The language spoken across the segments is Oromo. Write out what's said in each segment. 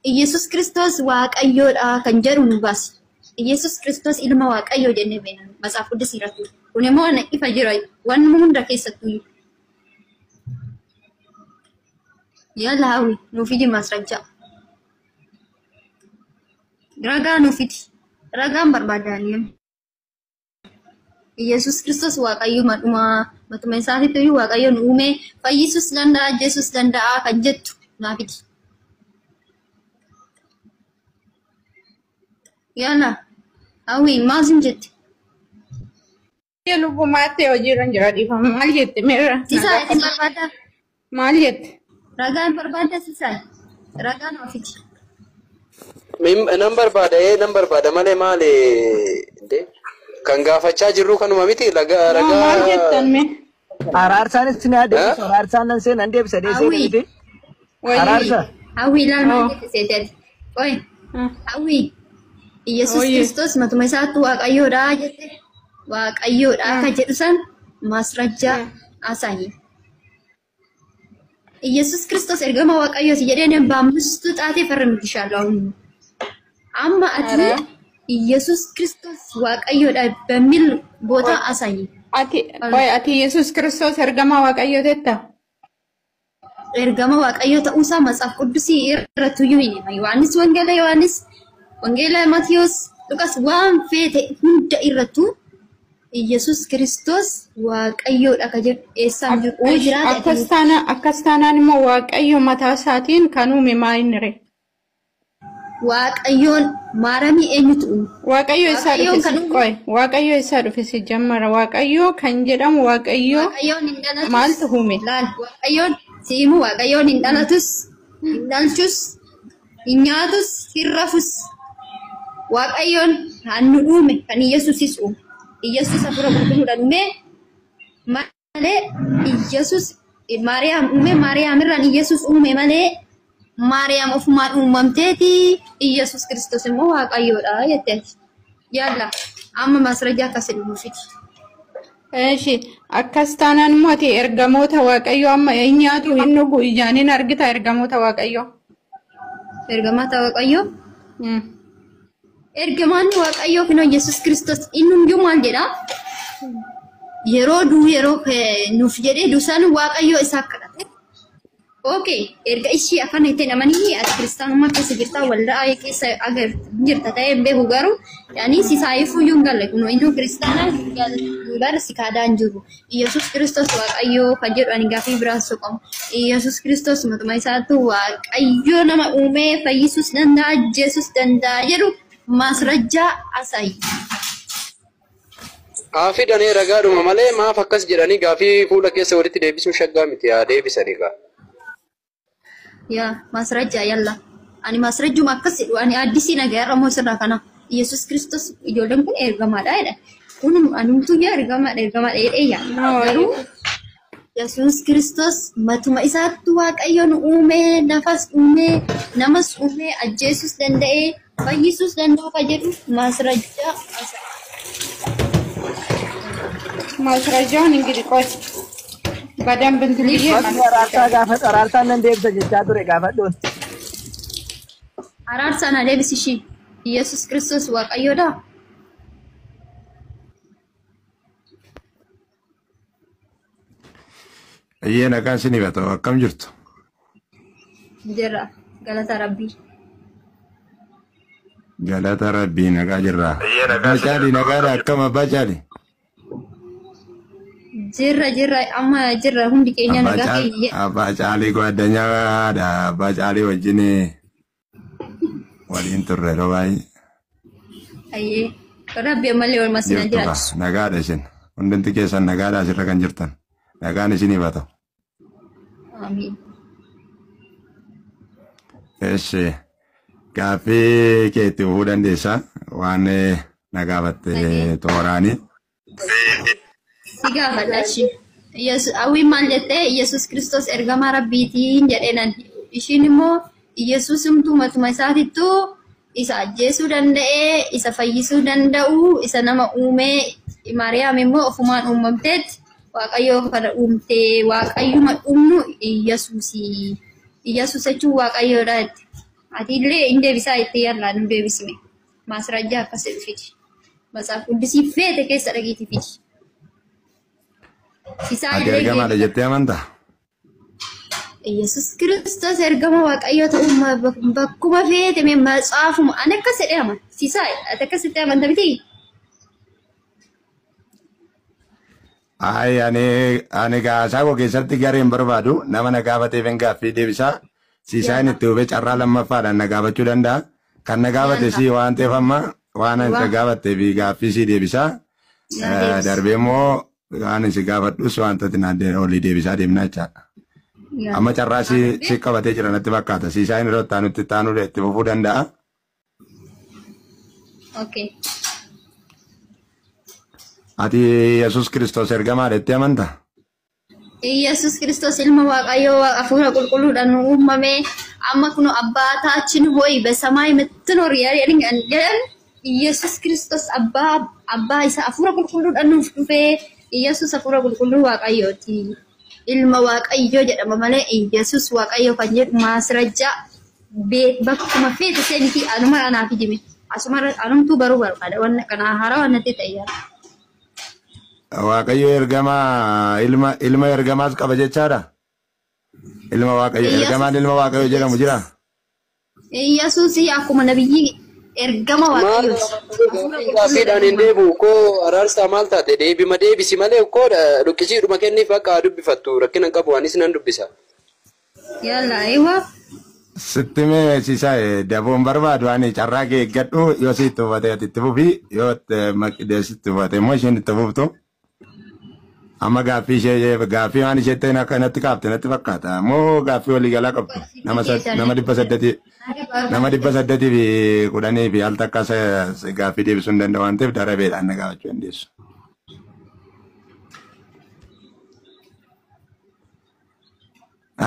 Iyesus Kiristoos Waaqayyoodha kan jedhu nu baasi. Iyesus Kiristoos ilma Waaqayyoo jennee beekna Matsaaf Qudus irratti. Kun immoo ifa jira waan hunda keessattuu. Yalla Hawwi nuu fidi masrajjaa. Ragaa nuu fidi. Ragaan barbaadanii. Iyesus Kiristoos Waaqayyuma dhumaa matuma isaatitti iyyuu Waaqayyo nu uume fayyisuus danda'a ajjeesuus danda'a kan jettu naa fidi. Yalla Hawwi maal sin jette? Lubbumaatti hojiirra jira dhiifama. Maal jette meerra? Sisaa isin barbaaddaa? Maal jette? Ragaan barbaaddaa sisaa? Ragaa naa fidi. Nan barbaada nan barbaada malee maali kan gaafachaa jirru kanuma miti ragaa. Maal jettan mee? Araarsaanis ni adeemsa. Araarsaan nan seenan deebisa deebisee miti. Araarsa. Hawwi ilaal maal jette seeteeti. Qoy. Hawwi. Iyesus Kiristoos matuma isaatti Waaqayyoodha jette. Waaqayyoodha akka jedhu san masrajjaa haasa'e. Iyesus Kiristoos ergama Waaqayyooti jedhee baammistu xaatee farramtishaadha. Amma ati Iyesus Kiristoos Waaqayyoodha በሚል ቦታ አሳይ። Ati qoy ati Yesuus Kiristoos ergama Waaqayyoo jetta? Ergama Waaqayyoo ta'uusaa Matsaaf Qudusii irratti iyyuu hin hima. Yohaannis Wangeela Yohaannis, Wangeela Maatiyos, Luqaas waan feete hunda irrattuu Iyesus Kiristoos Waaqayyoodha ka jedhu eessaan jiru oo jiraate. Akkas taanaan immoo Waaqayyo mataa isaatiin kan uume maa inni ree? Waaqayyoon maaramii eenyutu uume? Waaqayyo isaa dhufe si qoy Waaqayyo isaa dhufe si jammara Waaqayyo kan jedhamu Waaqayyo maaltu uume? Laal Waaqayyoon si himu Waaqayyoon hin dhalatus hin dhalchus hin nyaatus hin rafus. Waaqayyoon kan nu uume kan Iyesuusis uume. Iyesuus hafuura qulqulluudhaan uume malee Iyesuus Maariyaam uume Maariyaam irraan Iyesuus uume malee Maariyaam ofumaan uumamteeti Iyesuus Kiristoos immoo Waaqayyoodha jetteeti. Yalla amma masrajaa akkas jedhu fidi. Eeshi akkas taanaan immoo ati ergamoota Waaqayyoo amma hin nyaatu hin dhugu ijaan hin argita ergamoota Waaqayyoo. Ergamoota Waaqayyoo? Ergamaan Waaqayyoo kunoo Iyesuus Kiristoos inni hunduu maal jedhaa? Yeroo duu yeroo nuuf jedhee duusaan Waaqayyoo isaa kadhate. Okay, erga ishii afaan ittiin amanii ati kiristaanummaa keessa jirta waldaa keessa jirta ta'ee hin beeku garuu yaani si saayifu iyyuu hin galle kun inni kiristaana bara si kaadaa hin jiru. Iyesuus Kiristoos Waaqayyoo kan jedhu ani gaaffii biraan soqamu. Iyesuus Kiristoos matuma isaatu Waaqayyoo nama uumee fayyisuus danda'a ajjeesuus danda'a jedhu masrajjaa asaayi. Haa fidanii ragaadhuma malee maaf akkas jedhanii gaaffii fuula keessa walitti deebisuun shaggaa miti haa deebisanii gaa. Yaa masrajjaa yalla. Ani masrajjuma akkas jedhu ani addisii nagaa irra sirraa kana. Iyesuus Kiristoos ijoolleen kun ergamaadha jedha. Kun anumtuu yaa ergamaadha ergamaadha jedhee yaa. Garuu Yesuus Kiristoos matuma isaatti Waaqayyoon uumee nafas uumee namas uumee ajjeesuus danda'ee fayyisuus danda'a ka jedhu masrajjaa asayi. Masrajjaan እንግዲህ ቆይ በደንብ እንትን ብዬ Araarsaa gaafadhu araarsaan nan deebisa jechaa ture gaafadhuun. Araarsaan adeebisi ishii. Iyesuus Kiristoos Waaqayyoodha. Iyyee nagaan isiniif haa ta'u akkam jirtu? Jirra galata Rabbii. Galata Rabbii nagaa jirra. Abbaa Caalii nagaadha akkam Abbaa Caalii? Jirra jirra amma jirra hundi keenya nagaa keenya. Abbaa Caalii ጓደኛadha. Abbaa Caalii wajjin waliin turre yeroo baay'ee. Ayyee Rabbi ammallee walumaa isin jiraachisu. Nagaadha isin. Hundumti keessan nagaadha asirra kan jirtan. Nagaan isiniif haa ta'u. Amiin. Eshi gaaffii kee itti fufuu dandeessaa waan na gaafatte tooraanii. Si gaafadha ishii. Hawwiin maal jettee Iyesuus Kiristoos ergamaa Rabbiitiin jedheenan. Ishiin immoo Iyesuusumtuu matuma isaatittuu isa ajjeesuu danda'ee, isa fayyisuu danda'u, isa nama uumee, Maariyaam immoo ofumaan uumamteetti Waaqayyoo kana uumtee Waaqayyuma uumnu Iyesuusi. Iyesuus jechuun Waaqayyoodha jette. Ati illee hin deebisaa itti yallaa nu deebisime. Maasrajjaa akkas jedhu fidi. Matsaaf quddisii feete keessa dhagiitii fidi. Sisaa Ati illee ergamaadha jettee amantaa? Yesus Kiristoos ergama Waaqayyoo ta'uu bakkuma feete mee matsaafuma ani akkas jedhee amana. Sisaa ati akkas jettee amanta mitii? Ay, ani gaasaa koo keessatti garee hin barbaadu. Nama na gaafateef hin gaaffii deebisaa. Siisaan itti hubee carraa lammaffaadhaan na gaafachuu danda'a. Kan na gaafate si waan ta'eef amma waan ani isa gaafattee fi gaaffii si deebisaa. Darbee immoo waan si gaafadhus wanta ati naa olii deebisaa deemnaa jechaadha. Amma carraa si qabatee jira natti fakkaata. Siisaan yeroo itti taanu itti fufuu danda'a. Okay. Ati Yesuus Kiristoos ergamaadha jettee amantaa? Yesus Kiristoos ilma Waaqayyoo hafuura qulqulluudhaan uumame amma kun አባታችን ሆይ በሰማይ የምትኖር jedhan Yesus Kiristoos abbaa isa hafuura qulqulluudhaan nuuf dhufee Yesus hafuura qulqulluu Waaqayyooti. Ilma Waaqayyoo jedhama malee Yesus Waaqayyoo kan jedhu maasrajjaa bakkuma feete seenitii anuma anaa fidime. Asuma anumtuu baruu barbaada wanna kana haaraa waan natti ta'e. Waaqayyo ergamaa ilma ergamaas qaba jechaadha. Ilma Waaqayyo ergamaan ilma Waaqayyo jedhamu jira. Yesuus akkuma nabiyyi ergama Waaqayyooti. Gaaffiidhaan hin deebi'u koo araarsaa maal taate deebima deebisi malee koo dhukkisiidhuma kenniif akka dubbifattu rakkina hin qabu anis nan dubbisa. Yalla eewa. Sitti mee sisaa daboon barbaadu ani carraa kee eeggadhu yoo si itti uffatee ati itti fufi yoo Maqidees itti uffate immoo isheen itti fuftu. Amma gaaffii ishee gaaffii waan ishee ta'in akka natti kaafte natti fakkaata. Moo gaaffii waliigalaa qabdu nama 810 fi al takka gaaffii deebisuu hin danda'u waan ta'eef darabeedhaan na gaafachuu dandeessu.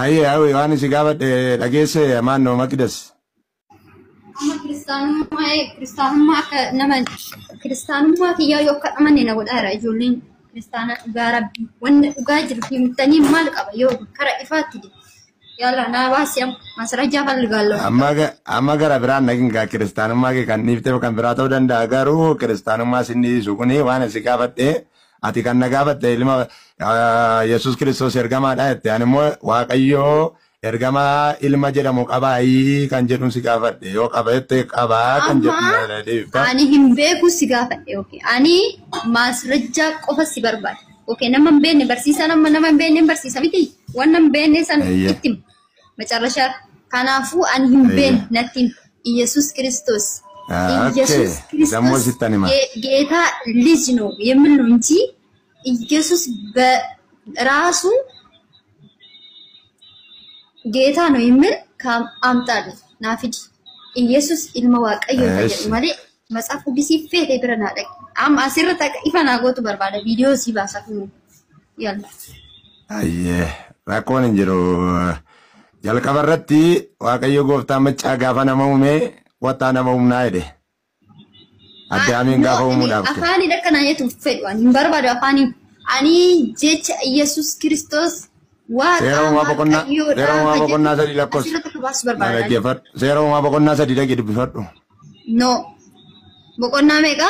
Ayyee hawwi waan isi gaafadhe dhageesse maannoo Maqidas. Amma kiristaanummaa akka nama kiristaanummaa kiyyaa yoo akka amanne na godhaara ijoolleen kiristaanaa dhugaa rabbii wanna dhugaa jiru himtanii maal qaba yoo kara ifaatti jiru. Yalla naa baasi amma masrajaa falgaaloo. Amma gara biraan nagin gaa kiristaanummaa kee kan dhiifteef kan biraa ta'uu danda'a garuu kiristaanummaa sin dhiisu kuni waan isi gaafadhe ati kan na gaafatte ilma Yesuus Kiristoos ergamaadha jette ani immoo Waaqayyoo ergamaa ilma jedhamu qabaayii kan jedhuun si gaafadhe yoo qaba jette qabaa kan jedhu deebifta. Ani hin beeku si gaafadhe okay. Ani maasrajjaa qofa si barbaada. Okay, nama hin beekne barsiisaa nama hin beekne barsiisa miti. Waan hin beekne san itti macarrashaa. Kanaafuu ani hin beekne natti Yesuus Kiristoos. ኢየሱስ ክርስቶስ ጌታ ልጅ ነው የሚል ነው እንጂ ኢየሱስ በራሱ ጌታ ነው የሚል አምጣልኝ ናፊድ ኢየሱስ ilma Waaqayyoo jedhu malee መጽሐፍ ቅዱስ feete bira naa dhaqe amma asirratti akka ifa naa gootu barbaada viidiyoo si baasa kun yalla. Ayyee rakkoon hin jiru. Jalqaba irratti Waaqayyo gooftaan maccaa gaafa nama uume wattaa nama uumnaa jedhe. Addaamiin gaafa uumuudhaaf. Afaaniin akkanaa jettu fedhu ani hin barbaadu afaaniin. Ani jecha Yesuus Kiristoos Seera uumaa boqonnaa 3 lakkoofsa. Seera uumaa boqonnaa 3 dhaqi dubbifadhu. No. Boqonnaa meeqa?